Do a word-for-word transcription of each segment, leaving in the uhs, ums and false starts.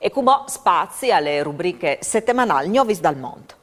E cumò spazi a le rubriche setemanâl Gnovis dal Mont.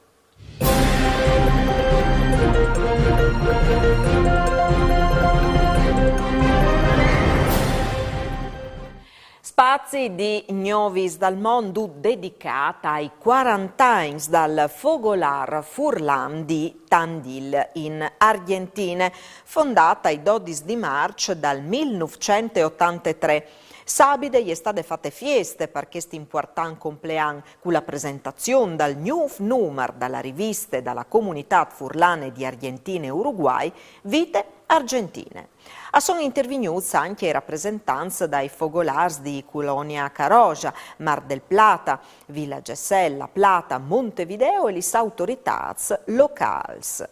Spazi di Gnovis dal Mont dedicât ai cuarante agns dal Fogolâr Furlan di Tandil in Argjentine, fondât ai dodis di Març dal mil nûfcent e otantetrê. Sabide e je stade fate fieste par chest impuartant complean, cu la presentazion dal gnûf numar da la riviste da la Comunitât Furlane di Argjentine e Uruguay, Vite Argjentine. A son intervignûts ancje i rapresentants dai fogolârs di Colonia Caroja, Mar del Plata, Vila Gesell, La Plata, Montevideo e lis autoritâts locâls.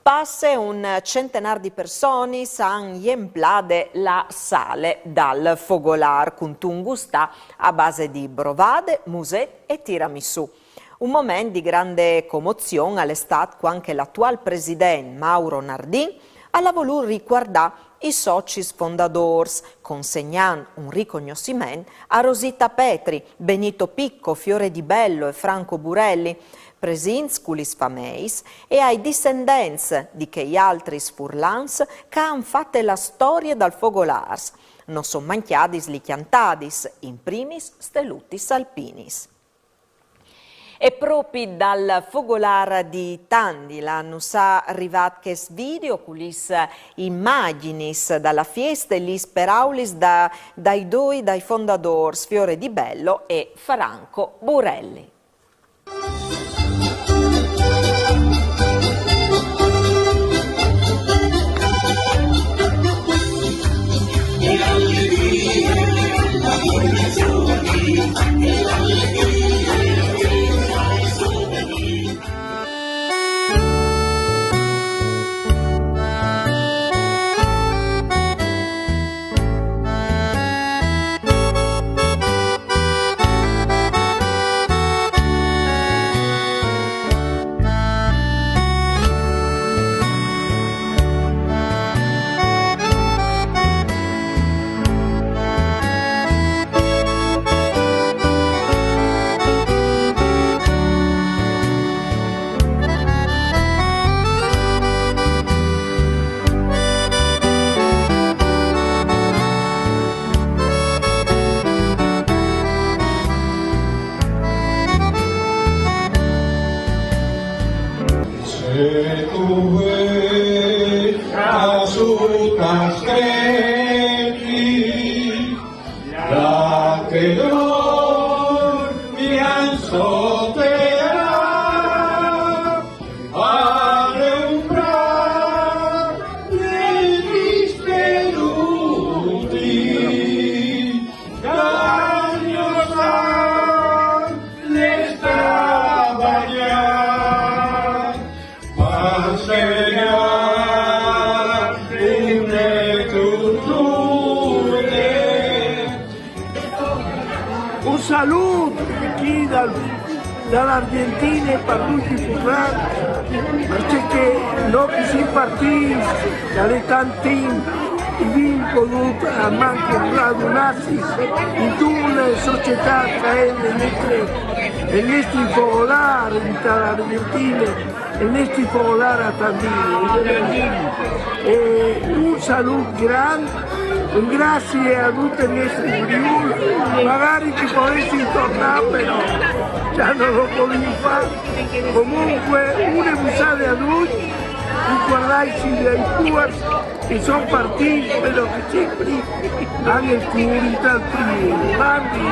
Passe un centenâr di personis a àn jemplade la sale dal Fogolâr cuntun gustâ a base di brovade, muset e tiramisù. Un moment di grande comozion al è stât cuant che l'atuâl president Mauro Nardin al à volût ricuardâ i socis fondadôrs, consegnant un ricognossiment a Rosita Petri, Benito Picco, Fiore Di Bello e Franco Burelli, presints cu lis fameis, e ai dissendents di chei altris furlans che a àn fate la storie dal Fogolârs. No son mancjadis lis cjantadis, in primis Stelutis Alpinis. E propit dal Fogolâr di Tandil nus à rivât chest video cu lis imagjinis da la fieste e lis peraulis da, dai doi dai fondadôrs, Fiore Di Bello e Franco Burelli. Un salût chi dal, da la Argjentine par ducj i furlans, parcè che nô chi sin partîts da tant timp, i vin podût almancul radunâsi intune societât che e je il nestri, il nestri fogolâr in la Argjentine, il nestri fogolâr a Tandil. E un salût grant, un graciis a ducj i nestris friûls, magari che o podessin tornâ, però za no lu podìn fâ. Comunque, une bussade a ducj, ricuardaitsi dai puars che a son partîts, però che simpri a àn il cûr intal Friûl. Mandi!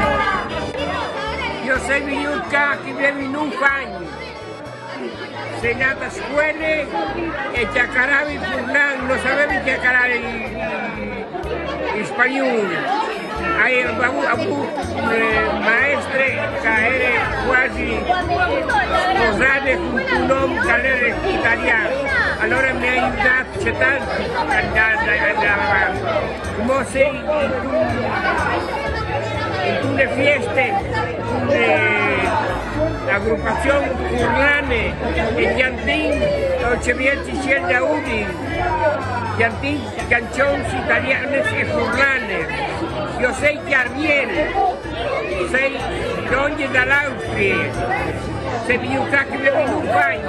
Jo o soi vignût ca che o vevi nûf agns. O soi nât a scuele e cjacaravi furlan, no savevi cjacarâ in, in spagnûl. O ai avût, avût, eh, maestre che e jere cuasi sposade cuntun om che al jere italian. Alore mi àn judât tant a andâ, a andâ avanti. Cumò o soi intune fieste, intune agrupazion furlane e cjantìn, o cjamìn, si cjanta Udin, cjantìn cjançons italianis e furlanis. Jo soi Carmiel, soi dongje da l'Austrie, soi vignût ca che mi compagn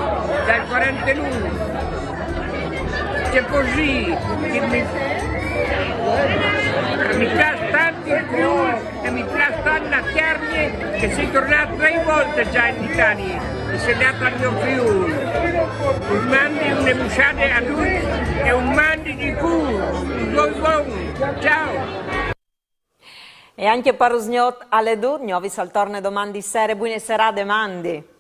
dal quarantenûf. Cusì che mi, mi plâs tant il Friûl e mi plâs tant la Cjargne, che soi tornât trê voltis za in Italie e soi lât tal gno Friûl. Us mandi une bussade a ducj e un mandi di cûr, un doi bon. Ciao! E ancje par usgnot al è dut, gno vis al torne doman di sere, buine serade, mandi.